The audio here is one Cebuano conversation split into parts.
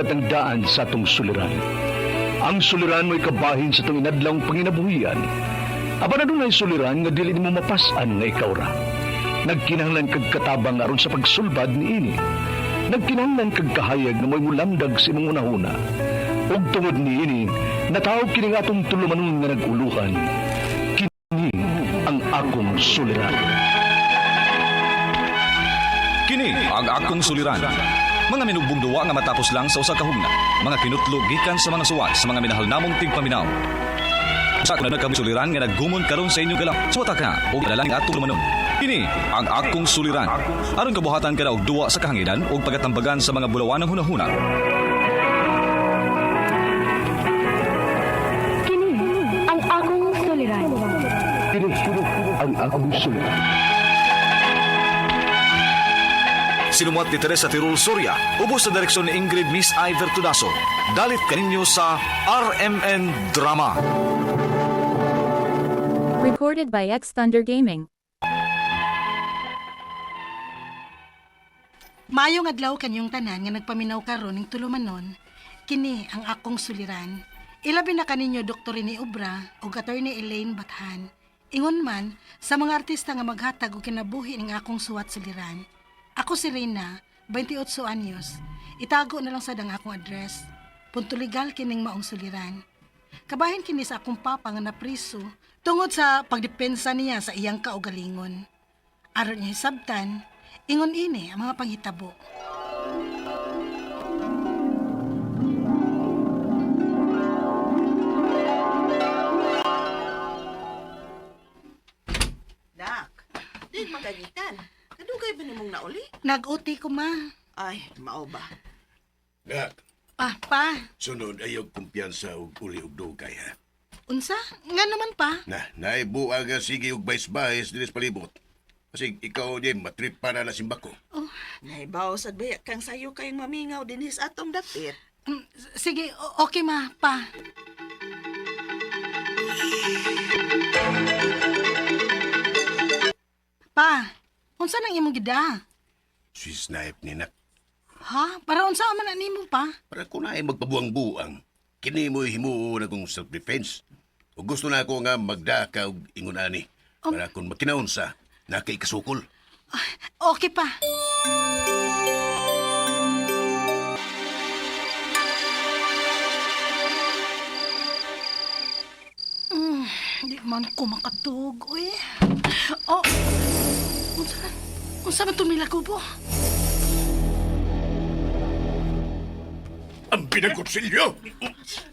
Ang daan sa atong suliran. Ang suliran mo'y kabahin sa itong inadlawng panginabuhian. Apan adunay suliran nga dili nimo mapas-an nga ikaw ra. Nagkinahanglan kag katabang aron sa pagsulbad niini. Nagkinahanglan kag kahayag nga mo'y mulamdag sa imong hunahuna. Ug tungod niini, natawag kini nga atong tulumanon nga nag-uluhan. Kini ang akong suliran. Kini ang akong suliran. Mga minugbong duwa nga matapos lang sa usa ka hugna. Mga kinutlo gikan sa mga suwat sa mga minahal namong tigpaminaw. Sa na kami suliran nga naggumon karon sa inyong galang. Suwata ka og dala ning atong lumanon. Kini ang akong suliran. Aron kabuhatan ka na og duwa sa kahanginan ug pagatambagan sa mga bulawanang hunahuna. Kini ang akong suliran. Kini ang akong suliran. Sinumuat ni Teresa Tirul Soria, ubos sa direksyon ni Ingrid Miss Iver Tudaso. Dalit kaninyo sa RMN Drama. Recorded by X Thunder Gaming. Maayong adlaw kanyong tanan nga nagpaminaw karon ning tulumanon, kini ang akong suliran. Ilabi na kaninyo Dr. Rene Obra ug Attorney Elaine Bathan. Ingon man sa mga artista nga maghatag og kinabuhi ning akong suwat suliran. Ako si Reyna, 28 anyos. Itago na lang sad ang akong address. Punto legal kining maong suliran. Kabahin kini sa akong papa nga napriso tungod sa pagdepensa niya sa iyang kaugalingon. Aron niya hisabtan, ingon ini ang mga panghitabo. Dak, di magagitan. Kadugay ba nimong nauli? Nag-uti ko ma. Ay, mao ba? Nak, Ah, pa. sunod ayaw kumpiyansa og uli og dugay ha. Unsa? Nga naman pa. Na, naibuag nga sige og bays-bays dinis palibot. Kasi ikaw di matrip pa na na simbako. Nahibaw sad baya kang sayo kayong mamingaw dinhi sa atong dapit. Sige, okay ma, pa. Pa, unsa nang imong gida? Swiss knife ni nak. Ha? Para unsa man na nimo pa? Para ko na ay magpabuang-buang. Kini mo himuo na kong self-defense. Ug gusto na ako nga magdaka og ingon ani. Para kung makinaon sa, nakaikasukol. Okay pa. Di man ko makatug, uy. Oh, unsa, unsa man tumila ko po? Ang pinagkutsilyo!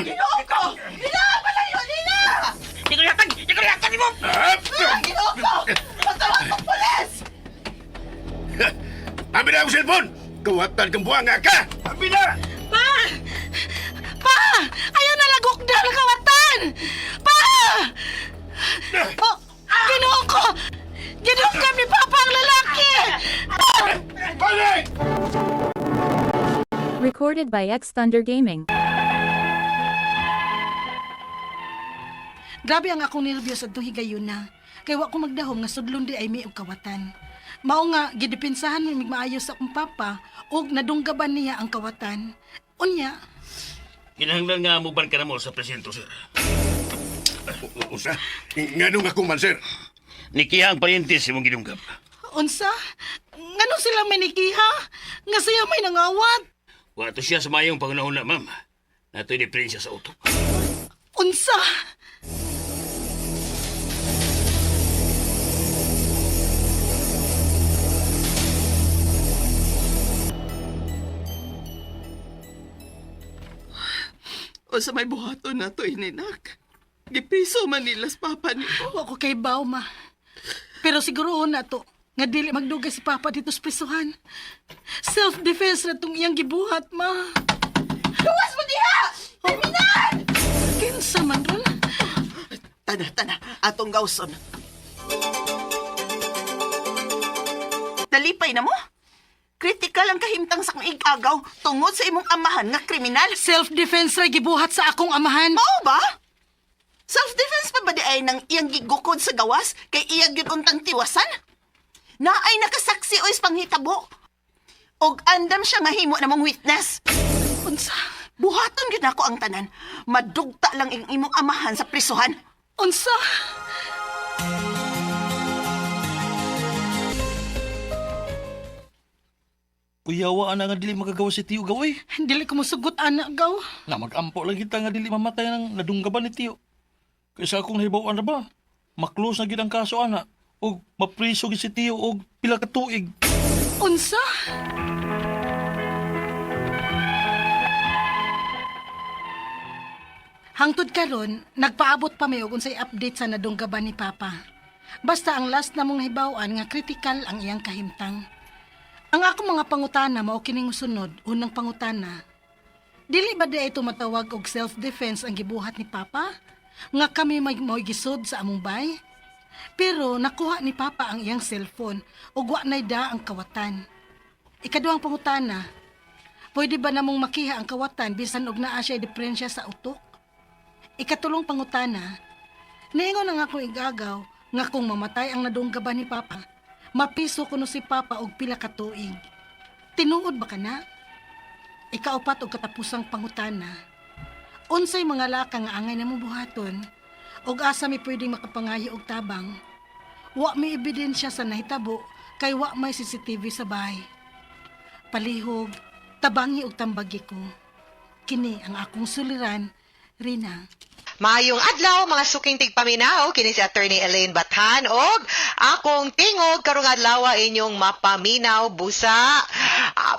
Ginoo ko! Nila! Palayo nila! Di ko yatag! Di ko yatag mo! Ah! Ginoo ko! Magtawag kong pulis! Abi na ang cellphone! Kawatan kang buang nga ka! Abi na! Pa! Pa! Ayaw na lagok na ang kawatan! Pa! Oh, Ginoo ko! Ginoo kami, Papa, ang lalaki! Balik! Recorded by X Thunder Gaming. Grabe ang akong nervyos adtong higayuna. Kay wa ko magdahom nga sudlon di ay mi og kawatan. Mao nga gidepensahan mi mig maayo sa akong papa ug nadunggaban niya ang kawatan. Unya, Kinahanglan nga mo ka na mo sa presinto, sir. Usa? Nganong ako man, sir? Nikiha ang paryentes imong gidunggap. unsa? Ngano sila may nikiha? Nga siya may nangawat? Wa to siya sa mayong pangunahuna, ma'am. Nato'y diferensya sa utok. Unsa? O sa may buhaton na to ininak. Gipiso man nila sa papa ni Wa ko kay baw ma. Pero siguro na to nga dili magdugay si papa dito sa prisuhan. Self-defense na tong iyang gibuhat, ma. Luwas mo diha! Kriminal! Kinsa man ron? Tana, tana. Atong gawson. Nalipay na mo? Critical ang kahimtang sa kong igagaw tungod sa imong amahan nga kriminal. Self-defense ra gibuhat sa akong amahan. Mao ba? Self-defense pa ba di ay nang iyang gigukod sa gawas kay iyang gyud untang tiwasan? Naay nakasaksi o panghitabo. Og andam siya nga himo namong witness. Unsa? Buhaton gyud nako ang tanan. Madugta lang ang imong amahan sa prisuhan. Unsa? Kuyawa ana nga dili magagawa si Tiyo gaw eh. Dili ko mosugot ana gaw. Na magampo lang kita nga dili mamatay ng nadunggaban ni Tiyo. Kaysa akong nahibaw na ba? Maklose na gid ang kaso ana ug mapriso gid si Tiyo og pila ka tuig. Unsa? Hangtod karon, nagpaabot pa mi og unsay update sa nadunggaban ni Papa. Basta ang last namong nahibaw-an nga critical ang iyang kahimtang. Ang akong mga pangutana mao kining mosunod, unang pangutana. Dili ba di ay tumatawag og self-defense ang gibuhat ni Papa? Nga kami may mao'y gisod sa among bay? Pero nakuha ni Papa ang iyang cellphone ug wa na'y da ang kawatan. Ikaduhang pangutana, pwede ba namong makiha ang kawatan bisan og naa siya diferensya sa utok? Ikatulong pangutana, niingon ang akong igagaw nga kung mamatay ang nadunggaban ni Papa, mapiso kuno si Papa og pila ka tuig. Tinuod ba kana? Ikaupat og katapusang pangutana, unsay mga laka nga angay namo buhaton ug asa mi pwedeng makapangayo og tabang? Wa may ebidensya sa nahitabo kay wa may CCTV sa bahay. Palihog, tabangi og tambagi ko. Kini ang akong suliran, Rina. Maayong adlaw mga suking tigpaminaw, kini si Attorney Elaine Bathan og akong tingog karong adlaw inyong mapaminaw busa.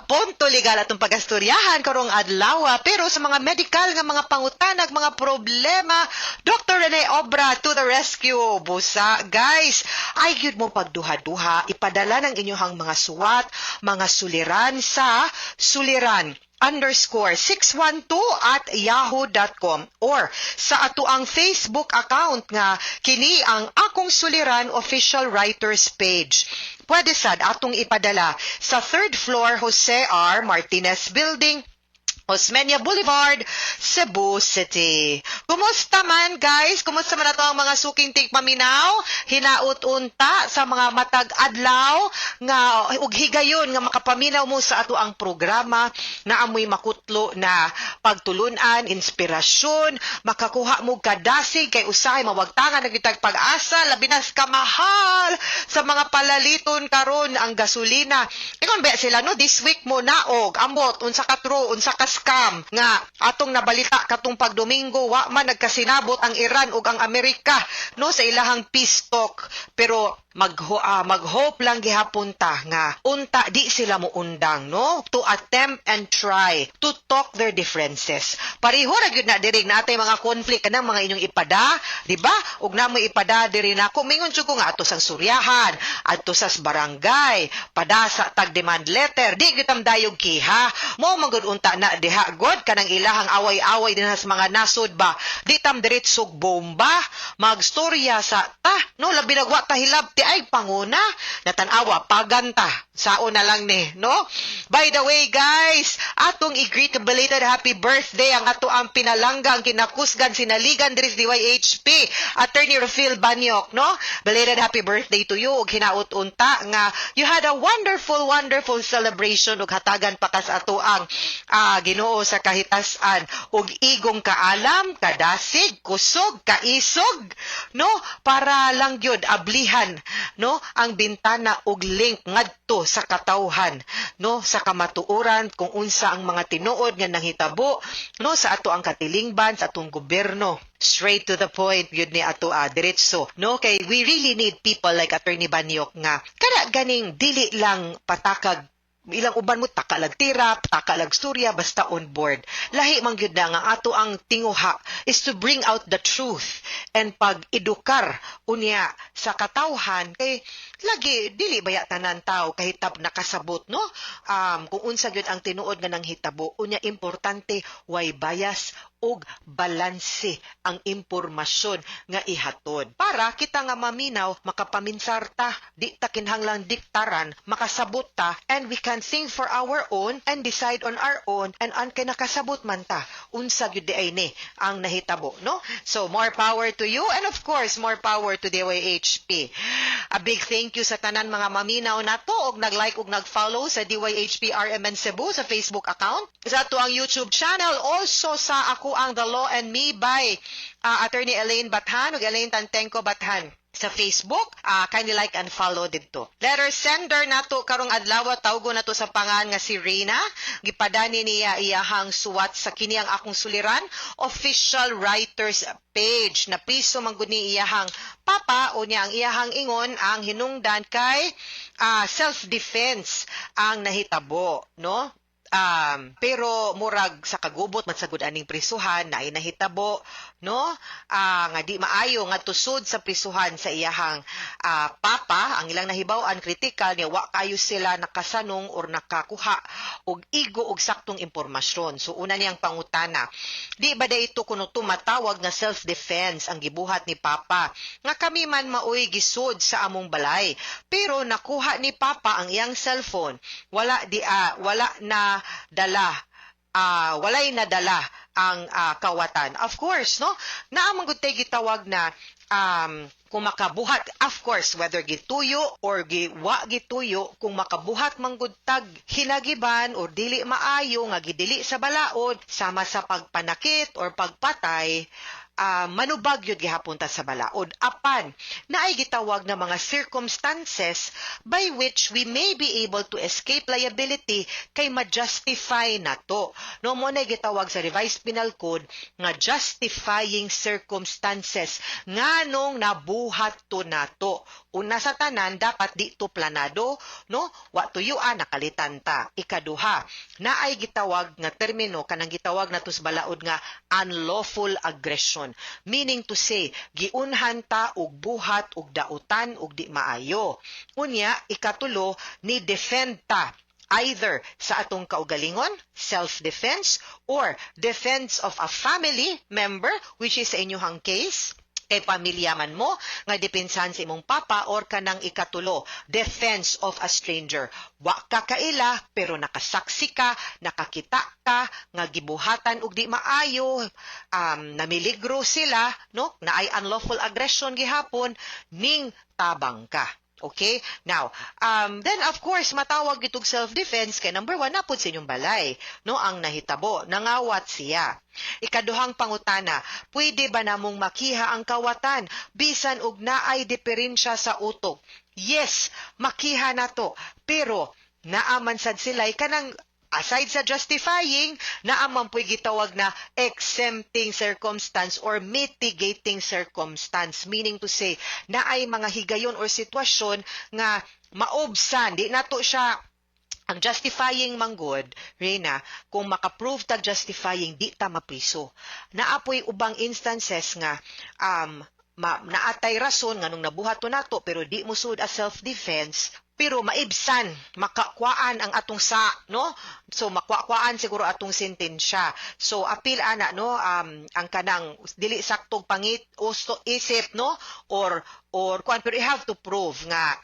Punto legal atong pagastoryahan karong adlaw, pero sa mga medical nga mga pangutanag, mga problema, Dr. Rene Obra to the rescue busa. Guys, ay gyud mo pagduha-duha, ipadala ng inyong mga suwat, mga suliran sa suliran_612@yahoo.com or sa atoang Facebook account nga kini ang Akong Suliran Official Writers Page. Pwede sad atong ipadala sa third floor, Jose R. Martinez Building, Osmeña Boulevard, Cebu City. Kumusta man guys? Kumusta man ato ang mga suking tigpaminaw? Hinaut unta sa mga matag adlaw nga ug higayon nga makapaminaw mo sa ato ang programa na amoy makutlo na pagtulunan, inspirasyon, makakuha mo kadasig kay usahay mawagtangan na gyud pag-asa, labi na sa kamahal sa mga palaliton karon ang gasolina. Ingon ba sila no, this week mo naog ambot unsa ka true, unsa ka scam nga atong nabalita katong pagdomingo, wa man nagkasinabot ang Iran ug ang Amerika no sa ilahang peace talk, pero mag-hope lang gihapon ta nga unta di sila moundang no to attempt and try to talk their differences. Pareho ra gyud na diri, natay mga conflict kanang mga inyong ipada, di ba? Ug namoy ipada diri nako, mingon jud ko nga ato sang suryahan, adto sa barangay, padasa tag demand letter, di gyud dayog kiha mo man gud unta na diha god kanang ilahang away-away dinha sa mga nasod ba, di tam diretsog bomba, magstorya sa ta no, labi na wa ta hilabti ay panguna natanawa paganta sao na lang ni no. By the way guys, atong i-greet belated happy birthday ang ato ang pinalanggang kinakusgan sinaligan diri sa DYHP, Attorney Rufil Banyok no. Belated happy birthday to you ug hinaut unta nga you had a wonderful, wonderful celebration ug hatagan pa kas ato ang Ginoo sa kahitasan ug igong kaalam, kadasig, kusog, kaisog no, para lang gyud ablihan no ang bintana ug link ngadto sa katawhan no sa kamatuoran kung unsa ang mga tinuod nga nanghitabo no sa ato ang katilingban, sa atong gobyerno. Straight to the point yun ni ato, diretso no, kay we really need people like Attorney Banyok nga kada ganing dili lang patakag ilang uban mo takalag tira, takalag surya, basta on board. Lahi man gyud na nga ato ang tinguha is to bring out the truth and pag-edukar unya sa katawhan kay lagi dili baya tanan tao kahitap nakasabot no, kung unsa gyud ang tinuod nga nanghitabo. Unya importante way bias. ug balanse ang impormasyon nga ihatod. Para kita nga maminaw, makapaminsar ta, di ta kinahanglang diktaran, makasabot ta, and we can think for our own and decide on our own, and ang kinakasabot man ta, unsa gyud diay ni ang nahitabo, no? So more power to you, and of course more power to DYHP. A big thank you sa tanan mga maminaw nato og nag-like og nag-follow sa DYHP RMN Cebu sa Facebook account, sa ato ang YouTube channel, also sa ako ang The Law and Me by Attorney Elaine Bathan ug Elaine Tantenko Bathan sa Facebook. Kindly like and follow didto. Letter sender nato karong adlaw, tawgo nato sa pangan nga si Reyna. Gipadani niya iyahang suwat sa kini ang akong suliran official writers page. Napriso man gud ni iyahang papa o niya ang iyahang ingon ang hinungdan kay self-defense ang nahitabo, no? Pero murag sa kagubot man sagud aning prisuhan na ay nahitabo, no, nga di maayo nga tusod sa prisuhan sa iyahang papa. Ang ilang nahibaw-an, critical niya, wa kayo sila nakasanong or nakakuha og igo og saktong impormasyon. So una niyang pangutana, di ba ito kuno tumatawag nga self defense ang gibuhat ni papa nga kami man maoy gisud sa among balay, pero nakuha ni papa ang iyang cellphone, wala di wala na dala, walay nadala ang kawatan? Of course, no, naa man gud tay gitawag na kung makabuhat, of course, whether gituyo or giwa gituyo, kung makabuhat man gud tag hinagiban or dili maayo nga gidili sa balaod sama sa pagpanakit or pagpatay, manubag yun gihapon ta sa balaod. Apan naay gitawag na mga circumstances by which we may be able to escape liability kay ma-justify na to. No, mo na gitawag sa Revised Penal Code nga justifying circumstances nganong nabuhat to nato. Una sa tanan, dapat di to planado, no? Wa tuyuan, nakalitan ta. Ikaduha, naay gitawag nga termino kanang gitawag nato sa balaod nga unlawful aggression. Meaning to say, giunhan ta og buhat og dautan og di maayo. Unya, ikatulo, ni defend ta either sa atong kaugalingon, self-defense, or defense of a family member, which is sa inyong case, kay pamilya man mo nga depensahan sa imong papa, or kanang ikatulo, defense of a stranger. Wa ka kaila pero nakasaksi ka, nakakita ka nga gibuhatan og di maayo, namiligro sila, no, naay unlawful aggression gihapon, ning tabang ka. Okay? Now, then of course, matawag itong self-defense kay number one, napod sa inyong balay, no, ang nahitabo, nangawat siya. Ikaduhang pangutana, pwede ba namong makiha ang kawatan bisan og naay diferensya sa utok? Yes, makiha na to. Pero, naaman sad sila kanang aside sa justifying, naaman po'y gitawag na exempting circumstance or mitigating circumstance. Meaning to say, naay mga higayon or sitwasyon nga maobsan, di nato siya ang justifying manggod, Reyna, kung makaprove tag justifying, di ta mapriso. Naapoy ubang instances nga naatay rason nga nung nabuhat to nato pero di mo sud as self-defense, pero maibsan, makakwaan ang atong sa, no? So makwakwaan siguro atong sentensya. So apil ana, no, ang kanang dili saktog pangit usto isip, no, or kuan, pero you have to prove nga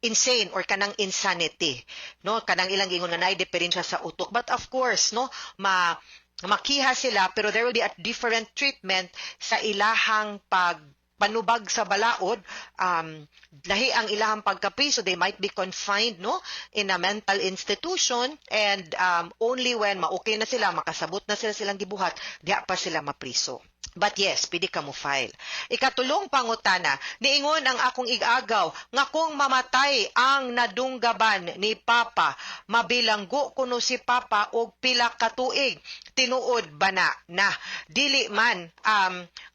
insane or kanang insanity, no, kanang ilang ingon nga naay diferensya sa utok. But of course, no, makiha sila, pero there will be a different treatment sa ilahang pag panubag sa balaod. Lahi ang ilahang pagkapriso. They might be confined, no, in a mental institution, and only when ma-okay na sila, makasabot na sila silang gibuhat, diha pa sila mapriso. But yes, pwede ka mo file. Ikatulong pangutana, niingon ang akong igagaw nga kung mamatay ang nadunggaban ni Papa, mabilanggo kuno si Papa og pila ka tuig. Tinuod ba na? Na dili man.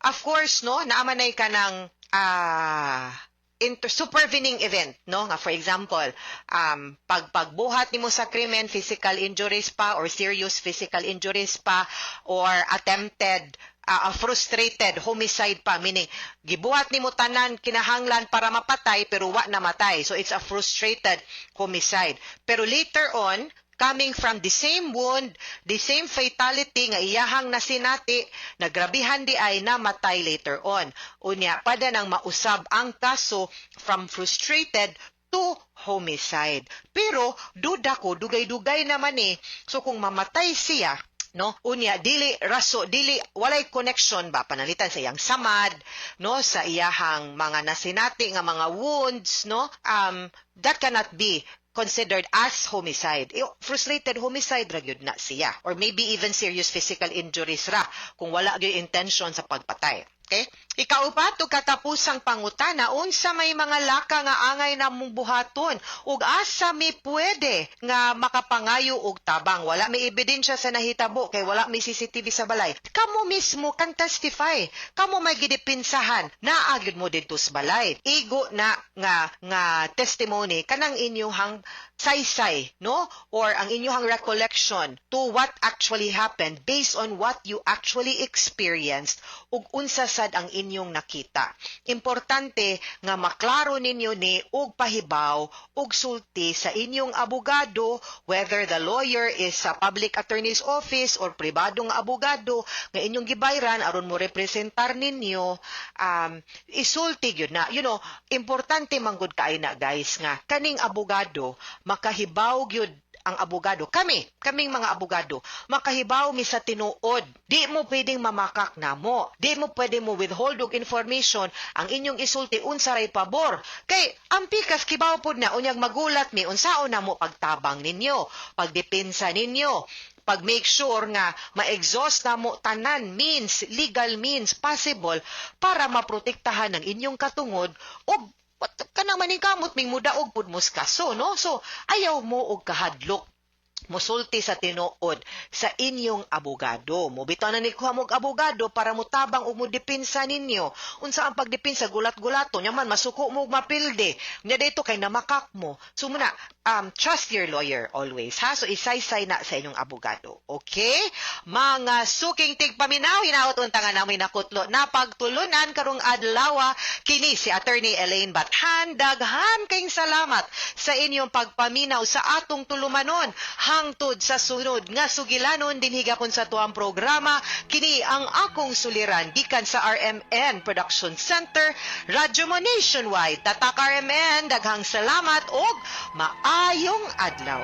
Of course, no, naamanay ka ng supervening event, no, nga for example, pag pagbuhat nimo sa krimen, physical injuries pa or serious physical injuries pa or attempted frustrated homicide pa, meaning gibuhat nimo tanan kinahanglan para mapatay pero wa namatay, so it's a frustrated homicide. Pero later on Coming from the same wound, the same fatality nga iyahang nasinati, nagrabihan di ay namatay later on. Unya, pada nang mausab ang kaso from frustrated to homicide. Pero duda ko, dugay-dugay naman eh. So kung mamatay siya, no, unya dili raso, dili, walay connection ba, panalitan sa iyang samad, no, sa iyahang mga nasinati nga mga wounds, no, that cannot be considered as homicide. Eh, frustrated homicide ra gyud na siya, or maybe even serious physical injuries ra kung wala gyud intention sa pagpatay. Okay? Ikaupat ug katapusang pangutana, unsa may mga laka nga angay namong buhaton ug asa mi pwede nga makapangayo og tabang? Wala may ebidensya sa nahitabo kay wala may CCTV sa balay. Kamo mismo kan testify. Kamo may gidepinsahan, naa gyud mo didto sa balay. Igo na nga nga testimony kanang inyuhang saysay, no, or ang inyuhang recollection to what actually happened based on what you actually experienced ug unsa sad ang inyong nakita. Importante nga maklaro ninyo ni og pahibaw og sulti sa inyong abogado, whether the lawyer is sa public attorney's office or pribadong abogado nga inyong gibayran aron mo representar ninyo, isulti gyud na. Importante manggod kay na, guys, nga kaning abogado makahibaw gyud ang abogado. Kami, kaming mga abogado, makahibaw mi sa tinuod. Di mo pwedeng mamakak namo. Di mo pwede mo withhold og information ang inyong isulti unsa ray pabor. Kay ang pikas kibaw pod na, unyag magulat mi unsaon na mo pagtabang ninyo, pagdepensa ninyo, pag make sure nga ma-exhaust na mo tanan means, legal means possible para maprotektahan ang inyong katungod og kanang maningkamot ming mudaog pud mo sa kaso, no? So ayaw mo og kahadlok musulti sa tinuod sa inyong abogado. Mo bitaw na ni kuha mo og abogado para mutabang ug modepensa ninyo. Unsa ang pagdepensa? Gulat-gulato nya man masuko mo ug mapilde. Nya dito kay namakak mo. So muna, trust your lawyer always, ha. So isaysay na sa inyong abogado. Okay? Mga suking tigpaminaw, hinaot unta nga namoy nakutlo na pagtulunan karong adlaw. Kini si Attorney Elaine Bathan. Daghan kayong salamat sa inyong pagpaminaw sa atong tulumanon. Hangtod sa sunod nga sugilanon dinhi gapon sa tuang programa, kini ang Akong Suliran, gikan sa RMN Production Center, Radyo Mo Nationwide. Tatak RMN, daghang salamat og maayong adlaw.